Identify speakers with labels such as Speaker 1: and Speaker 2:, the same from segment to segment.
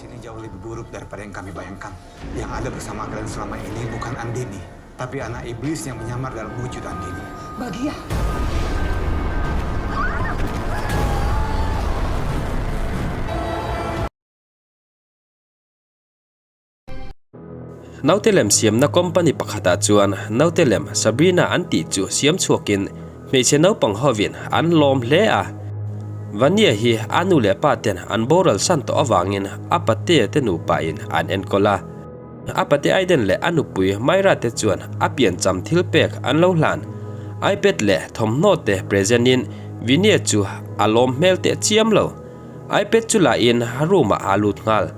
Speaker 1: Situasi ini jauh lebih buruk daripada yang kami bayangkan. Yang ada bersama kalian selama ini bukan Andini, tapi anak iblis yang menyamar dalam wujud Andini.
Speaker 2: Bagia.
Speaker 3: Naute lem siamna company pakhatah chuan naute lem Sabrina an tih chu siam chhuakin hmeichhe naupang hovin an lawm hle a. Vania hi a nu leh pa ten an boral san tawh avangin a patea te nupa in an enkawl a. A pate Aiden leh a nupui Myra te chuan a piancham thil pek an lo hlan. iPad leh thawmhnaw te present in Vinia chu a lawm hmel teh chiam lo. iPad chu la in room ah a lut nghal.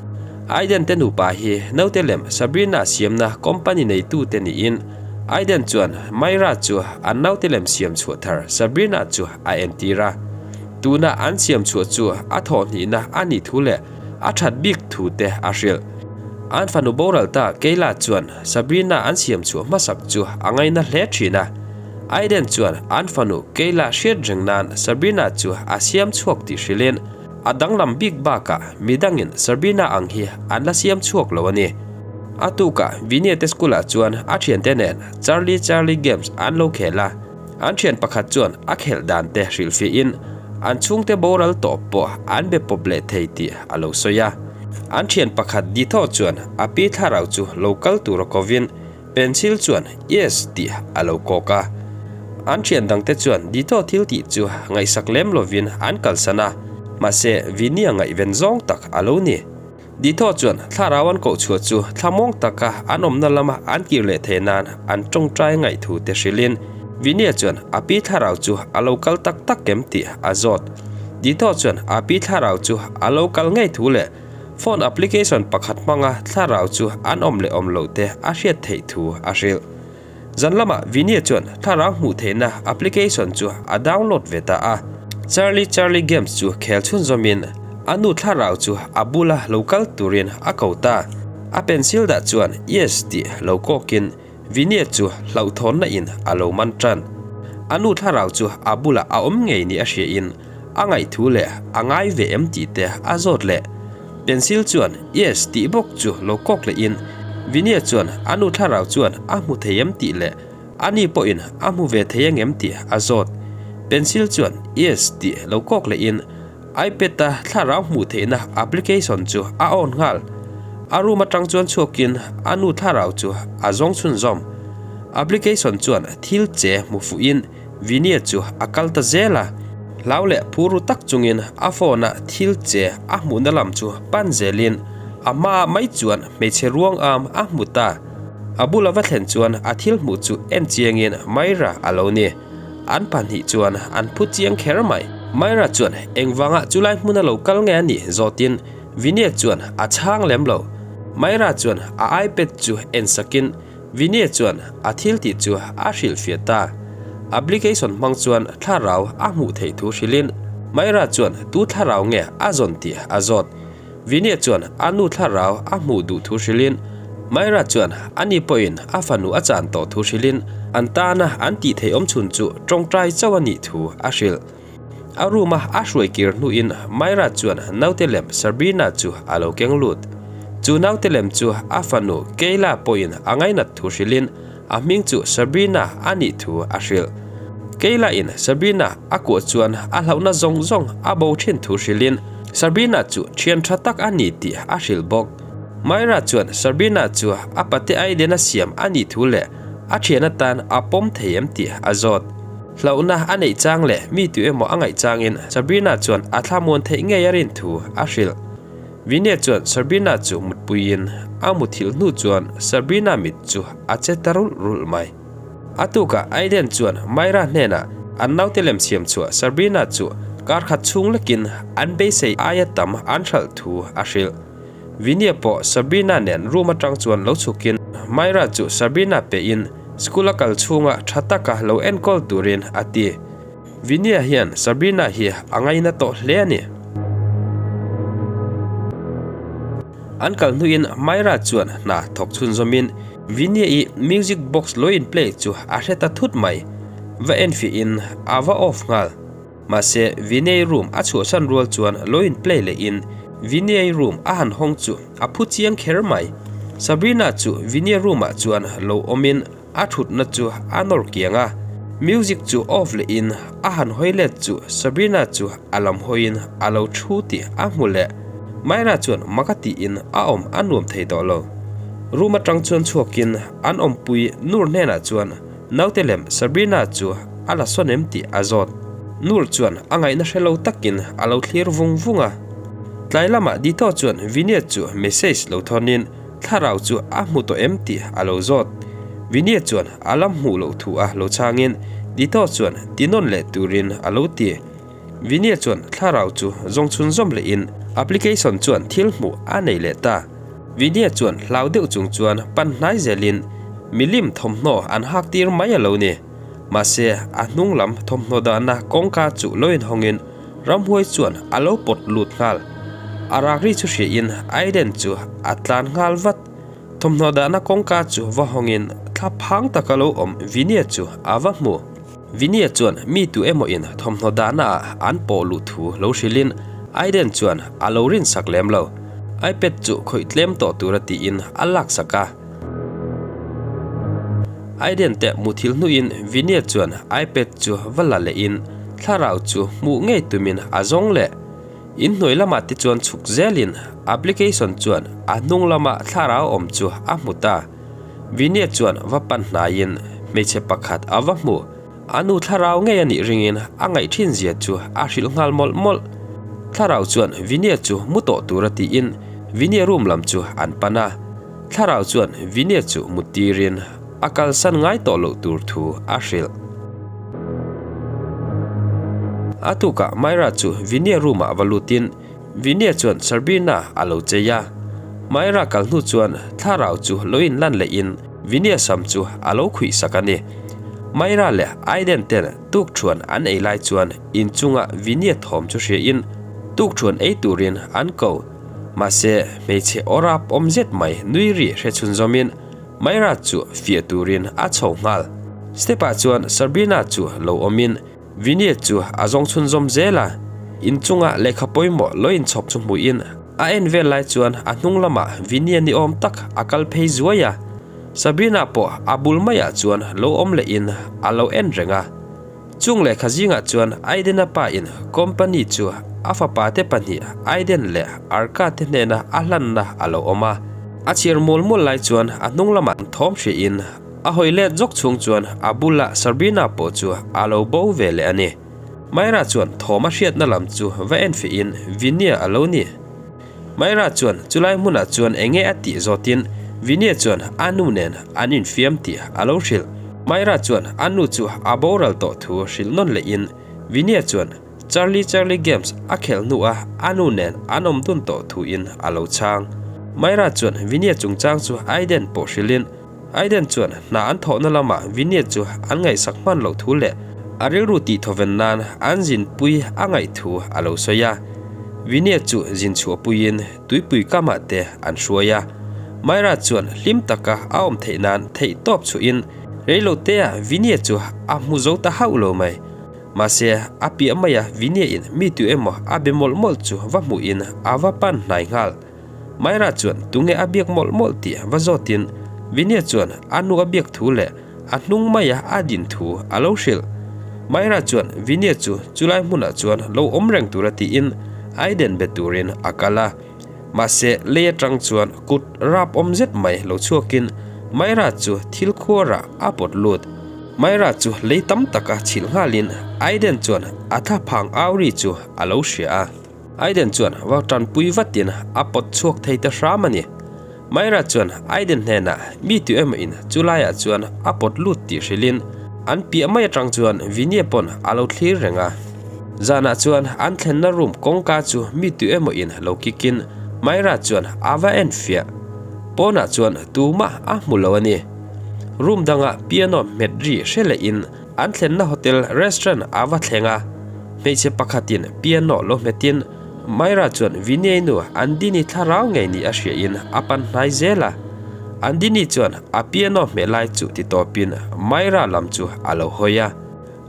Speaker 3: Aiden te nupa hi naute lem Sabrina siamna company neitu te niin Aiden chuan Myra chu an naute lem siam chhuah thar Sabrina chu a entir a. Tuna an siam chhuah chu a thawhhnihna a nih thu leh a that bik thu te a hrilh. An fanu boral ta Kayla chuan Sabrina an siam chhuah hmasak chu a ngaina hle thin a. Aiden chuan an fanu Kayla hriat reng nan Sabrina chu a siam chhuak tih hrilhin a danglam bik bakah midangin Sabrina ang hi an la siam chhuak lo a ni. A tukah Vinia te school ah chuan a thiante nen Charlie Charlie games an lo khel a, an thian pakhat chuan a khelh dan te hrilhfiahin an chhungte boral tawh pawh an be pawp leh thei tih a lo sawi a. An thian pakhat Ditho chuan a pi thlarau chu lo kal tur a kovin Pencil chuan Yes tih a lo kawk a. An thian dangte chuan Dito thil tih chu ngaihsak lem lovin an kalsan a, mahse Vinny-a ngaihven zawng tak a lo ni. Dito chuan thlarau an koh chhuah chu thlamawng taka an awmna lama an kir leh theih nan an tawngtai ngaihthu te hrilhin Vinny-a chuan a pi thlarau chu a lo kal tak tak em tih a zawt. Dito chuan a pi thlarau chu a lo kal ngei thu leh Phone application pakhat hmanga thlarau chu an awm leh awm loh te a hriat theih thu a hrilh. Zan lamah Vinia chuan thlarau hmuh theihna application chu a download ve ta a. Charlie Charlie Games chu khel chhunzawmin a nu thlarau chu a bula lo kal turin a ko ta. A pencil dah chuan Yes tih lo kawkin Vinia chu hlauhthawnna in a lo man tan. A nu thlarau chu a bulah a awm ngei ni a hriain a ngaihthu leh a ngai ve em tih te a zawt leh. Pencil chuan Yes tih bawk chu lo kawk leh in Vinia chuan a nu thlarau chuan a hmu thei em tih leh a ni pawhin a hmu ve thei angem tih a zawt. Pencil chuan Yes tih lo kawk leh in iPad a thlarau hmuh theihna application chu a on nghal. A room atang chuan chhuakin a nu thlarau chu a zawng chhunzawm. Application chuan thil che hmu fuhin Vinia chu a kal ta zel a. Hlau leh phur ru tak chungin a phone a thil che a hmuhna lam chu pan zelin a hmaah mai chuan hmeichhe ruang am a hmu ta. A bula va thlen chuan a thil hmuh chu en chiangin Myra a lo ni. An pahnih chuan an phu chiang kher mai. Myra chuan engvanga chulai hmuna lo kal nge a nih zawtin Vinia chuan a chhang lem lo. Myra chuan a iPad chu en sakin Vinia chuan a thil tih chu a hrilhfiah ta. Application hmang chuan thlarau a hmuh theih thu hrilhin Myra chuan tu thlarau nge a zawn tih a zawt. Vinia chuan a nu thlarau a hmuh duh thu hrilhin Myra chuan ani pawhin a fanu a chan tawh thu hrilhin an tana an tih theih awm chhun chu tawngtai chauh a nih thu a hrilh. A room a a hruai kir hnuin Myra chuan naute lem Sabrina chu a lo keng lut. Chu naute lem chu a fanu Kayla pawhin a ngainat thu hrilhin a hming chu Sabrina a nih thu a hrilh. Kayla in Sabrina a kuah chuan a hlauhna zawng zawng a bo thin thu hrilhin Sabrina chu thian tha tak a ni tih a hrilh bawk. Myra chuan Sabrina chu a pate Aiden a siam a nih thu leh a thian atan a pawm thei em tih a zawt. Hlauhna a neih chang leh mi tu emaw a ngaih changin Sabrina chuan a thlamuan theih ngei a rin thu a hrilh. Vinia chuan Sabrina chu mutpuiin a muthilh hnu chuan Sabrina mit chu a che ta rulh rulh mai. A tukah Aiden chuan Myra hnenah an naute lem siam chhuah Sabrina chu kar khat chhung lekin an beisei aia tam an hralh thu a hrilh. Vinia pawh Sabrina nen room atang chuan lo chhukin Myra chu Sabrina pein school a kal chhunga tha taka lo enkawl turin a ti. Vinia hian Sabrina hi a ngaina tawh hle a ni. An kal hnuin Myra chuan hna thawk chhunzawmin Vinia-i music box lo in play chu a hre ta thut mai. Va enfiahin a va off nghal. Mahse, Vinay room a chhuahsan rual chuan lo in play lehin Vinny-i room a han hawng chu a phu chiang kher mai. Sabrina chu Vinny-a room ah chuan lo awmin a thutna chu a nawr kiang a. Music chu off lehin a han hawi let chu Sabrina chu a lam hawiin a lo thu tih a hmu leh. Myra chuan mak a tiin a awm a nuam thei tawh lo. Room atang chuan chhuakin an awmpui Nur hnenah chuan Naute lem Sabrina chu a la sawn em tih a zawt. Nur chuan a ngaihna hre lo takin a lo thlir vung vung a. Tlai lamah Dito chuan Vineet chu message lo thawnin thlarau chu a hmu tawh em tih a lo zawt. Vineet chuan a la hmuh loh thu a lo chhangin Dito chuan ti nawn leh turin a lo ti. Vineet chuan thlarau chu zawng chhunzawm lehin application chuan thil hmuh a nei leh ta. Vinia chuan hlau deuh chung chuan pan hnai zelin milim thawmhnaw an hak tir mai a lo ni. Mahse, a hnung lam thawmhnaw dahna kawngka chu lo inhawngin ramhuai chuan a lo pawt lut nghal. A rak ri chu hriain Aiden chu a tlan nghal vat. Thawmhnaw dahna kawngka chu va hawngin thla phang taka lo awm Vinia chu a va hmu. Vinia chuan mi tu emaw in thawmhnaw dahna ah an pawh luh thu lo hrilhin Aiden chuan a lo rinsak lem lo. iPad chu khawih tlem tawh tura tiin a laksak a. Aiden te muthil hnuin Vinia chuan iPad chu va la lehin thlarau chu hmuh ngei tumin a zawng leh. Inhnuai lamah te chuan chhuk zelin application chuan a hnung lama thlarau awm chu a hmu ta. Vinia chuan va pan hnaiin hmeichhe pakhat a va hmu. A nu thlarau ngei a nih ringin a ngaih thin zia chu a hrilh nghal mawlh mawlh. Thlarau chuan Vinia chu mu tawh tura tiin Vinia room lam chu an pan a. Thlarau chuan Vinia chu mut tirin a kalsan ngai tawh loh tur thu a hrilh. A tukah Myra chu Vinia room ah va lutin Vinia chuan Sarbina a lo chei a. Myra kal hnu chuan thlarau chu lo inlan lehin Vinia sam chu a lo khuih sak a ni. Myra leh Aiden ten tukthuan an ei lai chuan inchunga Vinia thawm chu hriain tukthuan ei turin an ko. Mahse, hmeichhe aw rap awm zet mai nui ri hre chhunzawmin Myra chu fiah turin a chho nghal. Step-ah chuan Sarbina chu lo awmin Vineet chu a zawng chhunzawm zel a, inchunga lehkha pawimawh lo inchhawp chu hmuhin a en vel lai chuan a hnung lamah Vinia ni awm tak a kal phei zuai a, Sabrina pawh a bul maiah chuan lo awm lehin a lo en reng a. Chung lehkha zingah chuan Aiden-a pa in company chu a fapa te pahnih Aiden leh Arka te hnena a hlanna a lo awm a, a chhiar mual mual lai chuan a hnung lamah thawm hriahin A hawi let zawk chhung chuan a bula Sabrina pawh chu a lo bo ve leh a ni. Myra chuan thawm a hriatna lam chu va en fihin Vinia a lo ni. Myra chuan chulai hmunah chuan enge a tih zawtin Vinia chuan a nu nen an infiam tih a lo hrilh. Myra chuan a nu chu a boral tawh thu hrilh nawn lehin Vinia chuan Charlie Charlie Games a khelh hnuah a nu nen an awm dun tawh thuin a lo chhang. Myra chuan Vinia chungchang chu Aiden pawh hrilhin Aiden chuan hna an thawhna lamah Vineet chu an ngaihsak hman loh thu leh a rilru tihthawven nan an zinpui a ngaih thu a lo sawi a. Vineet chu zin chhuahpuiin tuipui kamah te an hruai a. Myra chuan hlim taka a awm theih nan theih tawp chhuahin reilotea Vineet chu a hmu zo ta hauh lo mai. Mahse, a piah maia Vineet-in mi tu emaw a be mawlh mawlh chu va hmuhin a va pan hnai nghal. Myra chuan tunge a biak mawlh mawlh tih va zawtin Vinia chuan a nu a biak thu leh a hnung maia a din thu a lo hrilh. Myra chuan Vinia chu chulai hmunah chuan lo awm reng tura tiin Aiden be turin a kal a. Mahse lei atang chuan kut rap awm zet mai lo chhuakin Myra chu thil khuarah a pawt lut. Myra chu lei tam taka chhilh nghalin Aiden chuan a thlaphang au ri chu a lo hria a. Aiden chuan va tanpui vatin a pawt chhuak thei ta hram a ni. Myra chuan Aiden hnenah mi tu emaw in chu laiah chuan a pawt lut tih hrilhin an piah mai atang chuan Vinia pawn a lo thlir reng a. Zanah chuan an thlenna room kawngka chu mi tu emaw in lo kick in Myra chuan a va en fiah. Pawnah chuan tumah a hmu lo a ni. Room dangah piano hmet ri hre leh in An thlenna hotel restaurant a va thleng a, hmeichhe pakhatin piano lo hmetin Myra chuan Vinay nu Andini thlarau ngei ni a hriahin a pan hnai zel a. Andini chuan a piano hmeh lai chu ti tawpin Myra lam chu a lo hawi a.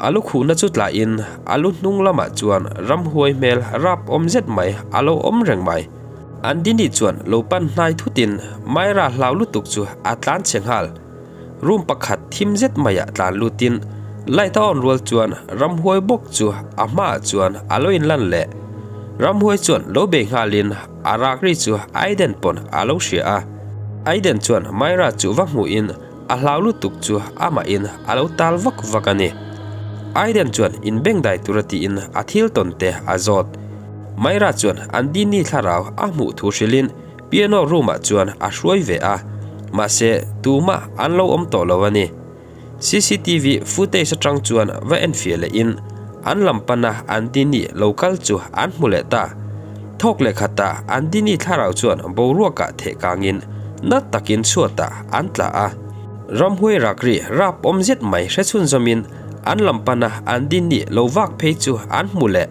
Speaker 3: A lu khuhna chu tlahin a lu hnung lamah chuan ramhuai hmel rap awm zet mai a lo awm reng mai. Andini chuan lo pan hnai thutin Myra hlau lutuk chu a tlan chhe nghal. Room pakhat thim zet maiah tlan lutin light a on rual chuan ramhuai bawk chu a hmaah chuan a lo inlan leh. Ramhuai chuan lo bei nghalin a rak ri chu Aiden pawn a lo hria a. Aiden chuan Myra chu va hmuhin a hlau lutuk chu amahin a lo tal vak vak a ni. Aiden chuan inbengdai tura tiin a thil tawn te a zawt. Myra chuan Andini thlarau a hmuh thu hrilhin Piano room ah chuan a hruai ve a, mahse tumah an lo awm tawh lo a ni. Cctv footage atang chuan va enfiah leh in an lam pana Andini lo kal chu an hmu leh ta. Thawk leh khatah Andini thlarau chuan boruakah theh kangin na takin chhuatah an tla a. Ramhuai rakri rap awm zet mai hre chhunzawmin an lam pana Andini lo vak phei chu an hmu leh.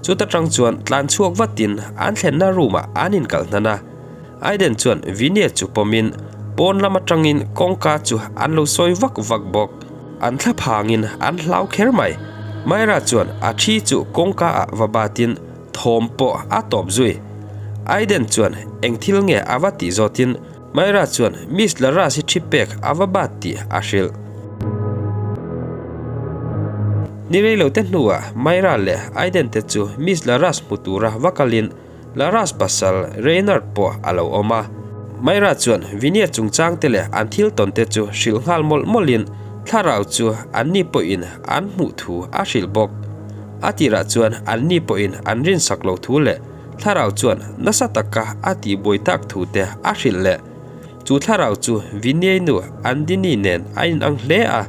Speaker 3: Chuta tang chuan tlan chhuak vatin an thlenna room ah an inkalh hnan a. Aiden chuan Vinia chu pawmin pawn lam atangin kawngka chu an lo sawi vak vak bawk. An thla phangin an hlau kher mai. Myra chuan a thi chu kawngka ah va batin thawm pawh a tawp zui. Aiden chuan eng thil nge a va tih zawtin Myra chuan Miss Laras hi thi pek a va bat tih a hrilh. Ni rei lo te hnuah Myra leh Aiden te chu Miss Laras hmu tura va kalin Laras pasal Reynard pawh a lo awm a. Myra chuan Vinia chungchang te leh an thil tawn te chu hrilh nghal mawlh mawlhin thlarau chu anni pawhin an hmuh thu a hrilh bawk. A tirah chuan anni pawhin an rinsak lo thu leh Thlarau chuan nasa taka a tihbuai tak thu te a hrilh leh. Chu thlarau chu Vinay nu Andini nen a inang hle a,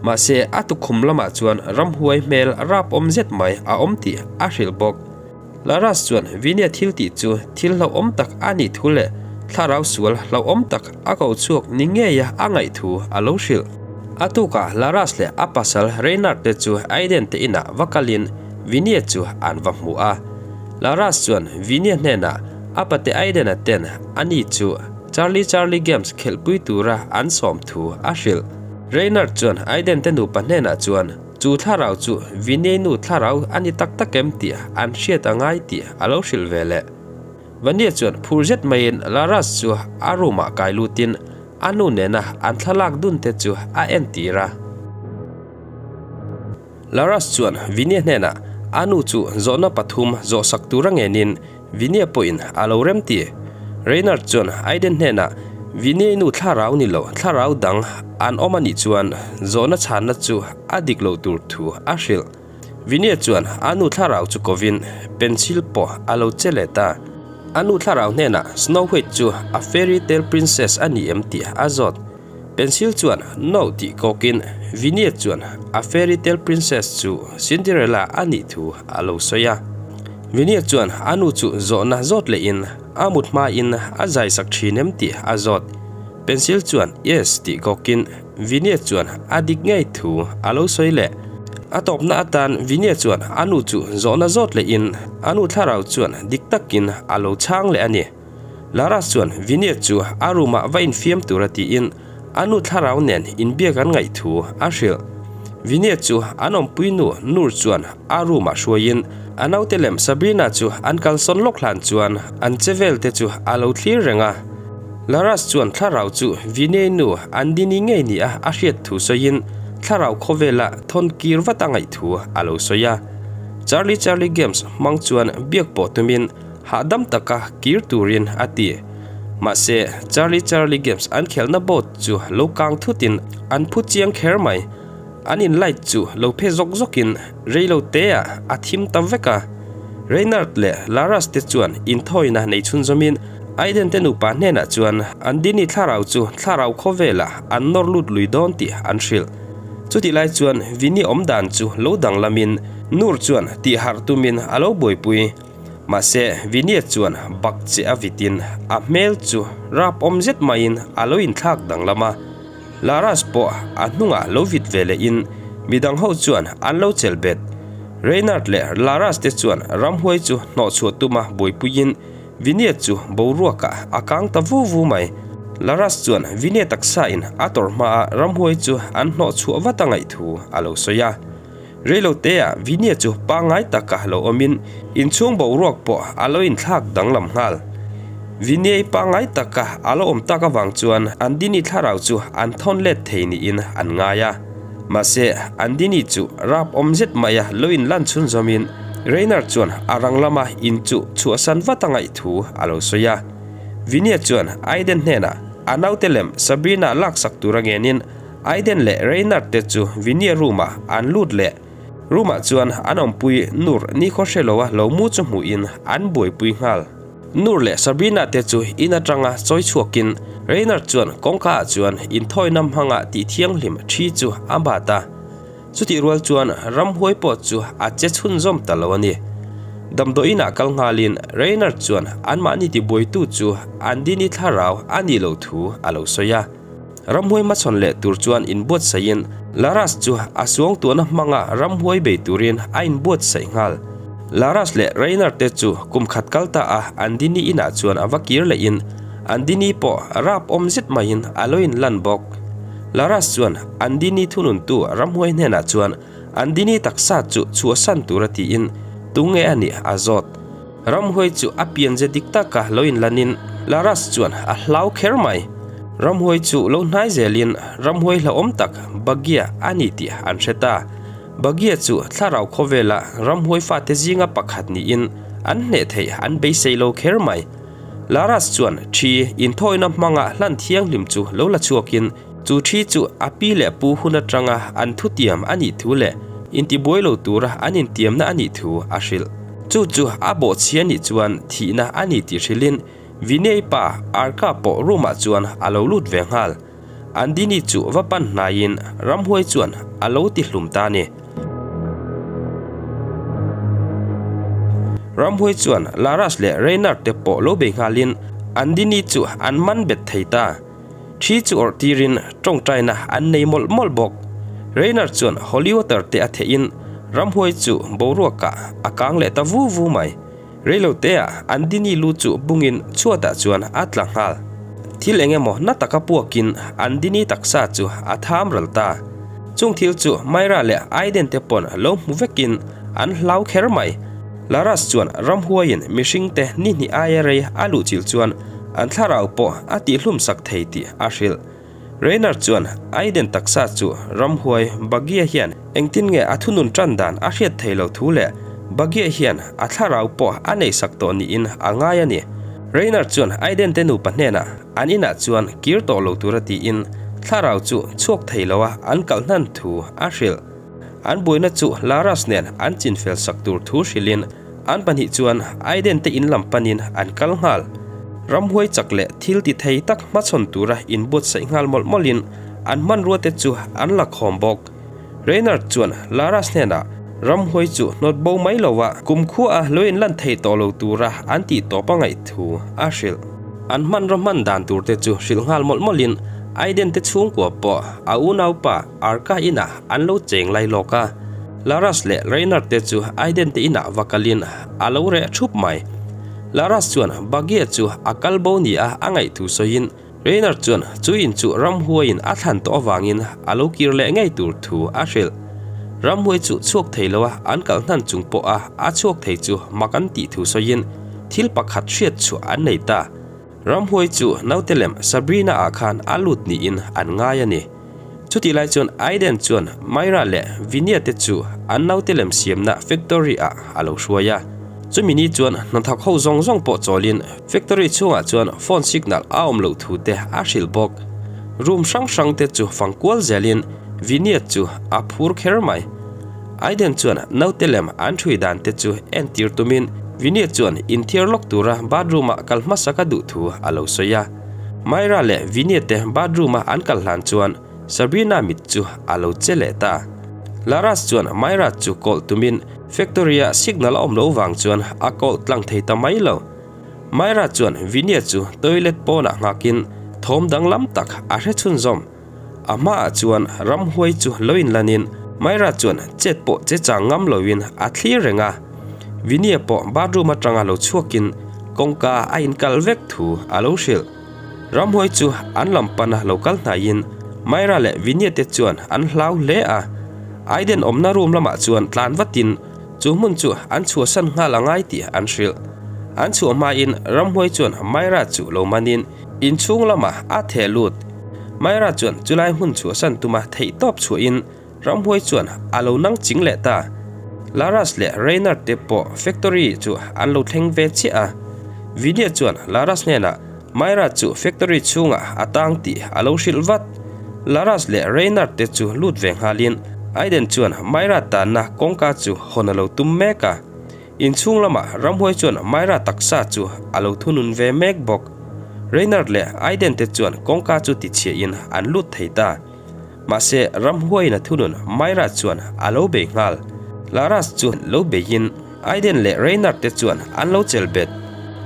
Speaker 3: mahse a tukhum lamah chuan ramhuai hmel rapawm zet mai a awm tih a hrilh bawk. Laras chuan Vinay thil tih chu thil hlauhawm tak a nih thu leh thlarau sual hlauhawm tak a ko chhuak ni ngeia a ngaih thu a lo hrilh. A tukah Laras leh a pasal Reynard te chu Aiden te inah va kalin Vinay chu an va hmu a. Laras chuan Vinia hnenah a pate Aiden-a ten ani chu Charlie Charlie Games khelhpui tura an sawm thu a hrilh. Reynard chuan Aiden te nupa hnenah chuan chu thlarau chu Vinia nu thlarau a ni tak tak em tih an hriat a ngai tih a lo hrilh ve leh. Vania chuan phur zet maiin Laras chu a room ah kai lutin a nu nena an thlalak dun te chu a entir a. Laras chuan Vinia hnenah a nu chu zawhna pathum zawhsak tura ngenin Vinia pawhin a lo rem ti. Reynard chuan Aiden hnenah Vinia nu thlarau ni lo thlarau dang an awm a nih chuan zawhna chhanna chu a dik loh tur thu a hrilh. Vinia chuan a nu thlarau chu kovin pencil pawh a lo che leh ta. A nu thlarau hnenah Snow White chu a fairy tale princess a ni em tih a zawt. Pencil chuan no tih kawkin Vinia chuan a fairy tale princess chu Cinderella a nih thu a lo sawi a. Vinia chuan a nu chu zawhna zawt lehin a mut hmain a zai sak thin em tih a zawt. Pencil chuan yes tih kawkin Vinia chuan a dik ngei thu a lo sawi leh. A tawpna atan Vinia chuan a nu chu zawhna zawt lehin a nu thlarau chuan dik takin a lo chhang leh a ni. Laras chuan Vineet chu a room ah va infiam tura tiin a nu thlarau nen inbiak an ngaih thu a hrilh. Vineet chu an awmpui nu Nur chuan a room ah hruaiin a naute lem Sabrina chu an kalsawn lawk hlan chuan an che vel te chu a lo thlir reng a. Laras chuan thlarau chu Vinay nu Andini ngei ni a a hriat thu sawiin thlarau khawvela thawn kir vat a ngaih thu a lo sawi a. Charlie Charlie Games hmang chuan biak pawh tumin Hahdam taka kir turin a ti. Mahse, Charlie Charlie Games an khelhna boat chu lo kang thutin an phu chiang kher mai. An in light chu lo phe zawk zawkin reilo teah a thim ta vek a. Reynard leh Laras te chuan inthawina nei chhunzawmin Aiden te nupa hnenah chuan an Dini thlarau chu thlarau khawvelah an nawr lut lui dawn tih an hrilh. Chutih lai chuan Vinny awmdan chu lo danglamin Nur chuan tihharh tumin a lo buaipui. Mahse, Vinia chuan bak che a vitin a hmel chu rap awm zet maiin a lo inthlak danglam a. Laras pawh a hnungah lo vit ve lehin midang ho chuan an lo chelh bet. Reynard leh Laras te chuan ramhuai chu hnawhchhuah tuma buaipuiin Vinia chu boruakah a kang ta vu vu mai. Laras chuan Vinia taksa in a tawrh hmaa ramhuai chu an hnawhchhuah vat a ngaih thu a lo sawi a. Reilotea Vinia chu pangngai taka lo awmin inchhung boruak pawh a lo inthlak danglam nghal. Vinay pangngai taka a la awm tak avang chuan Andini thlarau chu an thawn let thei niin an ngai a. Mahse, Andini chu rap awm zet maia lo inlan chhunzawmin Rainer chuan a rang lama in chu chhuahsan vat a ngaih thu a lo sawi a. Vinia chuan Aiden hnenah a naute lem Sabrina laksak tur a ngenin Aiden leh Rainer te chu Vinia room-ah an lut leh. Room-ah chuan an awmpui Nur nikhaw hre loa lo mu chu hmuhin an buaipui nghal. Nur leh Sabrina te chu in atanga chawi chhuakin Rainer chuan kawngka ah chuan inthawina hmanga tih thianghlim thi chu a bat a. Chutih rual chuan ramhuai pawh chu a che chhunzawm ta lo a ni. Damdawiin ah kal nghalin Rainer chuan anmahni tibuaitu chu Andini thlarau a nih loh thu a lo sawi a. Ramhuai hmachhawn leh tur chuan inbuatsaihin Laras chu a suangtuahna hmanga ramhuai bei turin a inbuatsaih nghal. Laras leh Rainer te chu kum khat kal ta a Andini inah chuan a va kir lehin Andini pawh rap awm zet maiin a lo inlan bawk. Laras chuan Andini thununtu ramhuai hnenah chuan Andini taksa chu chhuahsan tura tiin tunge a nih a zawt. Ramhuai chu a pianze dik taka lo inlanin Laras chuan a hlau kher mai. Ramhuai chu lo hnai zelin ramhuai hlauhawm tak Bagia a ni tih an hre ta. Bagia chu thlarau khawvela ramhuai fate zinga pakhat niin an hneh theih an beisei lo kher mai. Laras chuan thi inthawina hmanga hlan thianghlim chu lo la chhuakin Chu thi chu a pi leh pu hun atanga an thutiam a nih thu leh intibuai lo tura an intiamna a nih thu a hrilh. Chu chu a bawhchhia nih chuan thihna a ni tih hrilhin Vinay pa Arka pawh room ah chuan a lo lut ve nghal. Andini chu va pan hnaiin ramhuai chuan a lo ti hlum ta a ni. Ramhuai chuan Laras leh Reynard te pawh lo bei nghalin Andini chu an man bet thei ta. Thi chu awrh tirin tawngtaina an nei mawlh mawlh bawk. Rainer chuan holy water te a theihin ramhuai chu boruakah a kang leh ta vu vu mai. Reiloteah Andini lu chu bungin chhuatah chuan a tla nghal. Thil eng emaw na taka puakin Andini taksa chu a tham ral ta. Chung thil chu Myra leh Aiden te pawn lo hmu vekin an hlau kher mai. Laras chuan ramhuaiin mihringte ni hnih aia rei a luhchilh chuan An thlarau pawh a tihhlum sak thei tih a hrilh. Rainer chuan Aiden taksa chu ramhuai Bagia hian engtin nge a thunun tan dan a hriat thei lo thu leh Bagia hian a thlarau pawh a nei sak tawh niin a ngai a ni. Rainer chuan Aiden te nupa hnenah an inah chuan kir tawh lo tura tiin thlarau chu chhuak thei loa an kalh hnan thu a hrilh. An buaina chu Laras nen an chinfel sak tur thu hrilhin An pahnih chuan Aiden te in lam panin an kal nghal. Ramhuai chak leh thil ti thei tak hmachhawn tura inbuatsaih nghal mawlh mawlhin an hmanrua te chu an la khawm bawk. Reynard chuan Laras hnenah ramhuai chu hnawt bo mai loa kumkhua a lo inlan thei tawh lo tura an tih tawp a ngaih thu a hrilh. An hmanraw hman dan tur te chu hrilh nghal mawlh mawlhin Aiden te chhungkua pawh a unaupa Arka inah an lo cheng lai lawk a. Laras leh Reynard te chu Aiden te inah va kalin a lo reh thup mai. Laras chuan Bagia chu a kal bo ni a a ngaih thu sawiin Reynard chuan chu in chu ramhuaiin a thlan tawh avangin a lo kir leh ngei tur thu a hrilh. Ramhuai chu chhuak thei lo a an kal hnan chung pawha a chhuak thei chu mak an tih thu sawiin thil pakhat hriat chhuah an nei ta. Ramhuai chu naute lem Sabrina ah khan a lut niin an ngai a ni. Chutih lai chuan Aiden chuan Myra leh Vinia te chu an naute lem siamna factory ah a lo hruai a. Chumi ni chuan hnathawk ho zawng zawng pawh chawlin factory chhungah chuan phone signal a awm loh thu te a hrilh bawk. Room hrang hrang te chu fang kual zelin Vinia chu a phur kher mai. Aiden chuan naute lem an ṭhui dan te chu entir tumin Vinia chuan inthiar lawk tura bathroom ah kal hmasa ka duh thu a lo sawi a. Myra leh Vinia te bathroom a an kal hlan chuan Sabrina mit chu a lo che leh ta. Laras chuan Myra chu call tumin factory ah signal a awm loh vang chuan a call tlang thei ta mai lo. Myra chuan Vinia chu toilet pawnah nghakin thawm danglam tak a hre chhunzawm. A hmaah chuan ramhuai chu lo inlanin Myra chuan chet pawh che chang ngam loin a thlir reng a. Vinia pawh bathroom atanga lo chhuakin kawngka a inkal vek thu a lo hrilh. Ramhuai chu an lam pana lo kal hnaiin Myra leh Vinia te chuan an hlau hle a. Aiden awmna room lamah chuan tlan vatin chu hmun chu an chhuahsan nghal a ngai tih an hrilh. An chhuah hmain ramhuai chuan Myra chu lo manin inchhung lamah a theh lut. Myra chuan chulai hmun chhuahsan tuma theihtawp chhuahin ramhuai chuan a lo nang ching leh ta. Laras leh Reynard te pawh factory chu an lo thleng ve chiah a. Vinia chuan Laras hnenah Myra chu factory chhungah a tang tih a lo hrilh vat. Laras leh Reynard te chu lut ve nghalin Aiden chuan Myra tanna kawngka chu hawn a lo tum mek a. Inchhung lamah ramhuai chuan Myra taksa chu a lo thunun ve mek bawk. Reynard leh Aiden te chuan kawngka chu tichhiahin an lut thei ta. Mahse ramhuaiin a thunun Myra chuan a lo bei nghal. Laras chu lo beiin Aiden leh Reynard te chuan an lo chelh bet.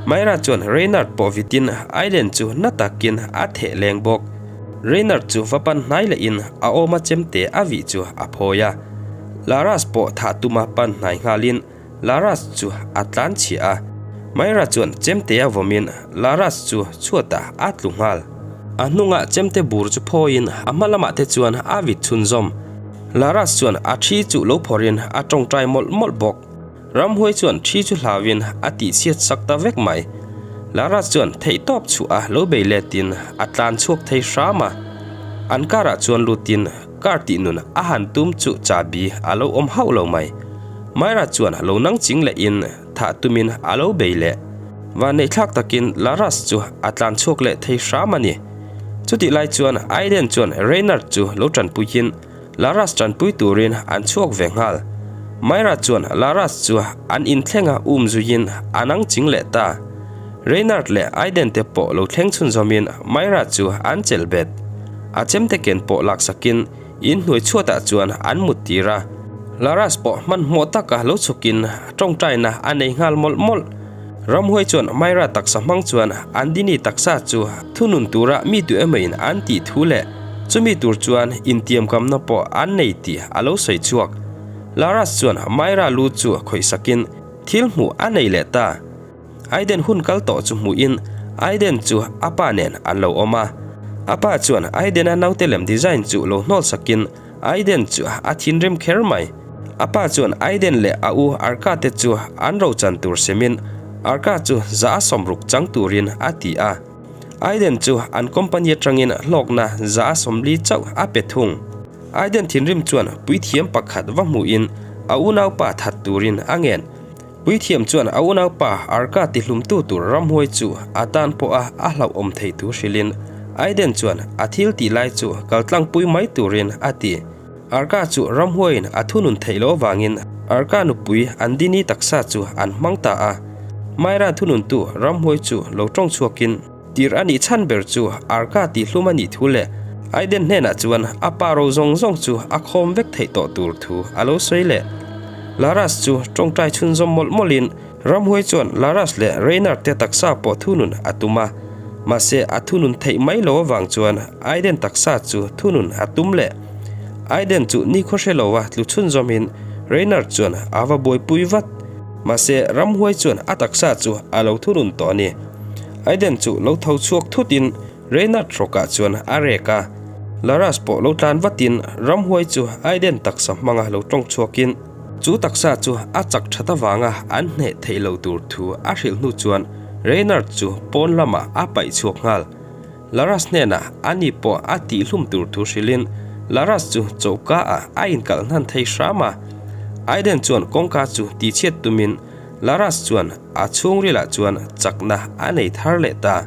Speaker 3: Myra chuan Reynard pawh vitin Aiden chu na takin a theh leng bawk. Reynard chu va pan hnai lehin a awma chemte a vih chu a phawi a. Laras pawh thah tuma pan hnai nghalin Laras chu a tlan chhiah a. Myra chuan chemte a vawmin Laras chu chhuatah a tlu nghal. A hnungah chemte bur chu phawiin a hma lamah te chuan a vit chhunzawm. Laras chuan a thi chu lo phawrhin a tawngtai mawlh mawlh bawk. Ramhuai chuan thi chu hlauin a tihchhiat sak ta vek mai. Laras chuan theihtawp chhuah a lo bei letin a tlan chhuak thei hram a. An karah chuan lutin Car tih nun a han tum chu chahbi a lo awm hauh lo mai. Myra chuan lo nang ching leh in thah tumin a lo bei leh. Vanneihthlak takin Laras chu a tlan chhuak leh thei hram a ni. Chutih lai chuan Aiden chuan Reynard chu lo tanpuiin Laras tanpui turin an chhuak ve nghal. Myra chuan Laras chu an inthlenga um zuiin a nang ching leh ta. Reynard leh Aiden te pawh lo thleng chhunzawmin Myra chu an chelh bet. A chemte ken pawh laksakin in hnuai chhuatah chuan an mut tir a. Laras pawh hmanhmawh taka lo chhukin tawngtaina a nei nghal mawlh mawlh. Ramhuai chuan Myra taksa hmang chuan Andini taksa chu thunun tura mi tu emawin an tih thu leh chumi tur chuan intiamkamna pawh an nei tih a lo sawi chhuak. Laras chuan Myra lu chu khawihsakin thil hmuh a nei leh ta. Aiden hun kal tawh chu hmuhin Aiden chu a pa nen an lo awm a. A pa chuan Aiden-a naute lem design chu lo hnawl sakin Aiden chu a thinrim kher mai. A pa chuan Aiden leh a u Arka te chu an rochan tur semin Arka chu za a sawmruk chang turin a ti a. Aiden chu an company atangin hlawkna za a sawmli chauh a pe thung. Aiden thinrim chuan puithiam pakhat va hmuhin a unaupa that turin a ngen. Puithiam chuan a unaupa Arka tihlumtu tur ramhuai chu a tan pawha a hlauhawm thei thu hrilhin Aiden chuan a thil tih lai chu kaltlangpui mai turin a ti. Arka chu ramhuaiin a thunun theih loh avangin Arka nupui Andini taksa chu an hmang ta a. Myra thununtu ramhuai chu lo tawng chhuakin tir a nih chhan ber chu Arka tihlum a nih thu leh Aiden hnenah chuan a pa ro zawng zawng chu a khawm vek theih tawh tur thu a lo sawi leh. Laras chu tawngtai chhunzawm mawlh mawlhin Ramhuai chuan Laras leh Reynard te taksa pawh thunun a tum a, mahse a thunun theih mai lo avang chuan Aiden taksa chu thunun a tum leh. Aiden chu nikhaw hre lova tlu chhunzawmin Reynard chuan a va buaipui vat. Mahse Ramhuai chuan a taksa chu a lo thunun tawh a ni. Aiden chu lo tho chhuak thutin Reynard hrawkah chuan a rek a, Laras pawh lo tlan vatin ramhuai chu Aiden taksa hmanga lo tawng chhuakin chu taksa chu a chak that avanga an hneh theih lo tur thu a hrilh hnu chuan Reynard chu pawn lamah a paih chhuak nghal. Laras hnenah ani pawh a tihhlum tur thu hrilhin Laras chu choka ah a inkalh hnan thei hram a. Aiden chuan kawngka chu tihchhiat tumin Laras chuan a chhungrilah chuan chakna a nei thar leh ta.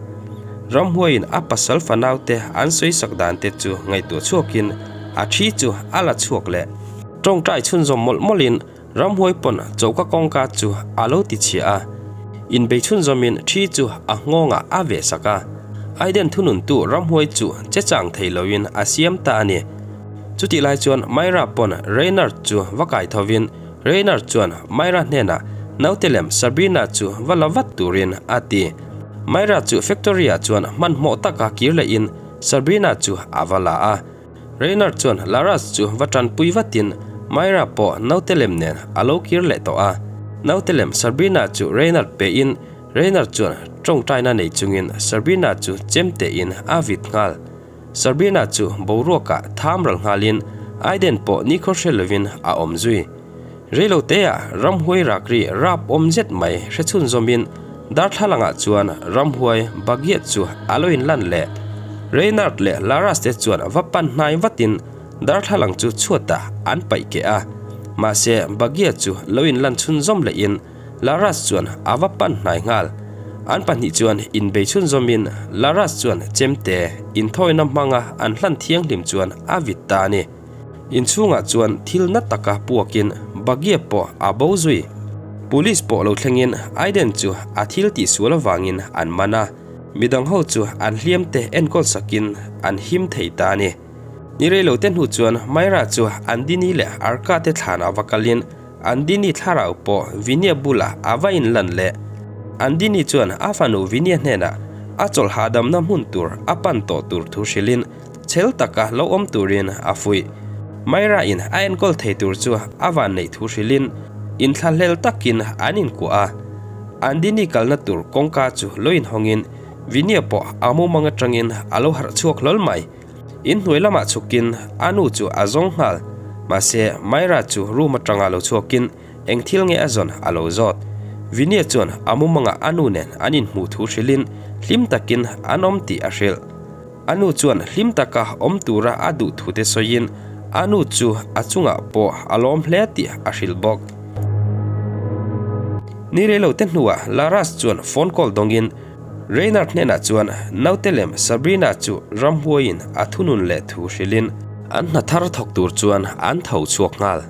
Speaker 3: Ramhuaiin a pasal fanaute an sawisak dan te chu ngaihtuah chhuakin a thi chu a la chhuak leh. Tawngtai chhunzawm mawlh mawlhin Ramhuai pawn choka kawngka chu a lo ti chhia a. Inbei chhunzawmin thi chu a nghawngah a veh sak a. Aiden thununtu Ramhuai chu che chang thei loin a siam ta a ni. Chutih lai chuan Myra pawn Reynard chu va kai thovin Reynard chuan Myra hnenah naute lem Sabrina chu va la vat turin a ti. Myra chu factory-ah chuan hmanhmawh taka kir lehin Sabrina chu a va la a. Reynard chuan Laras chu va tanpui vatin Myra pawh naute lem nen a lo kir leh tawh a. Naute lem Sabrina chu Reynard pein Reynard chuan tawngtaina nei chungin Sabrina chu chemtein a vit nghal. Sabrina chu boruakah tham ral nghalin Aiden pawh nikhaw hre lovin a awm zui. Reiloteah ramhuai rakri rap awm zet mai hre chhunzawmin Darthlalangah chuan ramhuai Bagiet chu a lo inlan leh. Reynard leh Laras te chuan va pan hnai vatin darthlalang chu chhuatah an paih keh a. Mahse, Bagiet chu lo inlan chhunzawm lehin Laras chuan a va pan hnai nghal. An pahnih chuan inbei chhunzawmin Laras chuan chemte inthawina hmanga an hlan thianghlim chuan a vit ta a ni. Inchhungah chuan thil na taka puakin Bagie pawh a bo zui. Police pawh lo thlengin Aiden chu a thil tihsual avangin an man a, midang ho chu an hliamte enkawl sakin an him thei ta a ni. Ni reilo te hnu chuan Myra chu Andini leh Arka te thlanah va kalin Andini thlarau pawh Vinia bulah a va inlan leh. Andini chuan a fanu Vinia hnenah a chawlh hahdamna hmun tur a pan tawh tur thu hrilhin Chhel taka lo awm turin a fuih. Myra in a enkawl thei tur chu a van neih thu hrilhin inthlahlel takin an inkuah a. Andini kalna tur kawngka chu lo inhawngin Vinia pawh a mumang atangin a lo harh chhuak hlawl mai. Inhnuai lamah chhukin a nu chu a zawng nghal. Mahse, Myra chu room atanga lo chhuakin eng thil nge a zawn a lo zawt. Vinia chuan a mumangah a nu nen an inhmuh thu hrilhin hlim takin an awm tih a hrilh. A nu chuan hlim taka awm tura a duh thute sawiin a nu chu a chungah pawh a lawm hle tih a hrilh bawk. Ni reilo te hnuah Laras chuan phone call dawngin Reynard hnenah chuan naute lem Sabrina chu ramhuaiin a thunun leh thu hrilhin an hna thar thawk tur chuan an tho chhuak nghal.